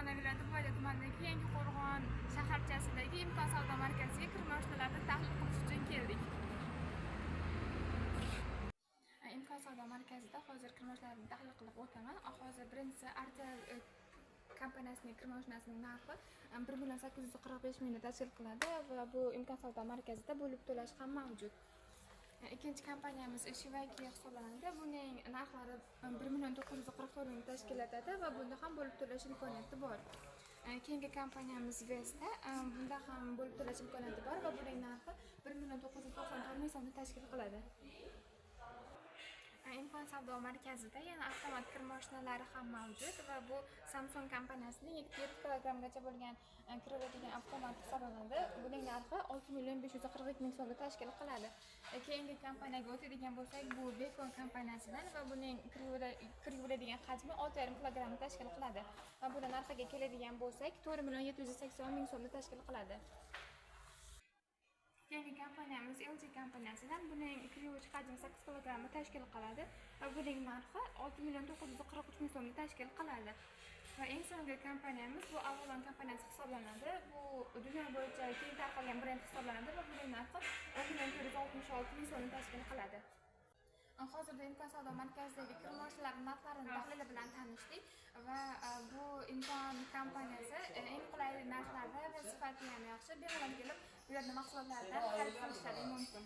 Farg'ona viloyati Buvayda tumanidagi Yangi Qo'rg'on shaharchasidagi Imkon savdo markaziga kir moshinalarni tahlil qilish uchun keldik. Imkon savdo markazida hozir kir moshinalarni tahlil qilib o'taman. Hozir birinchisi Artel kompaniyasining kir mashinasining narxi 1 million 845 mingni tashkil qiladi va bu Imkon savdo markazida bo'lib to'lash ham mavjud. Ikkinchi kompaniyamiz Shivaki hisoblanadi. Buning narxlari 1 million 944 ming tashkil etadi va bunda ham bo'lib to'lash imkoniyati bor. Keyingi kompaniyamiz Vesta. Bunda ham bo'lib to'lash imkoniyati bor va buning narxi 1 million 994 ming so'mni tashkil qiladi. Imkon savdo markazida yana avtomat kir mashinalari ham mavjud va bu Samsung kompaniyasining 7 kilogrammgacha bo'lgan kir yuvadigan avtomat hisoblanadi. Buning narxi 6 million 542 ming so'mni tashkil qiladi. Keyingi kompaniyaga o'tadigan bo'lsak, bu Beko kompaniyasidan va buning kir yuviladigan hajmi 6,5 kilogrammni tashkil qiladi. Va buni narxiga keladigan bo'lsak, 4 million 780 ming so'mni tashkil qiladi. Keyingi kompaniyamiz LG kompaniyasidan. Buning kir yuvish hajmi 8 kilogrammni tashkil qiladi va buning narxi 6 million 943 ming so'mni tashkil qiladi. Va eng so'nggi kompaniyamiz bu Avalon kompaniyasi hisoblanadi. Bu dunyo bo'yicha keng tarqalgan brend hisoblanadi va buning narxi 10 million 466 ming so'mni tashkil qiladi. Hozirda Imkon savdo markazidagi kir moshinalar narxlarini tahlili bilan tanishdik va bu Imkon kompaniyasi eng qulay narxlarda va sifati ham yaxshi. Bemalol kelib, bu yerda mahsulotlardan xarid qilishlari mumkin.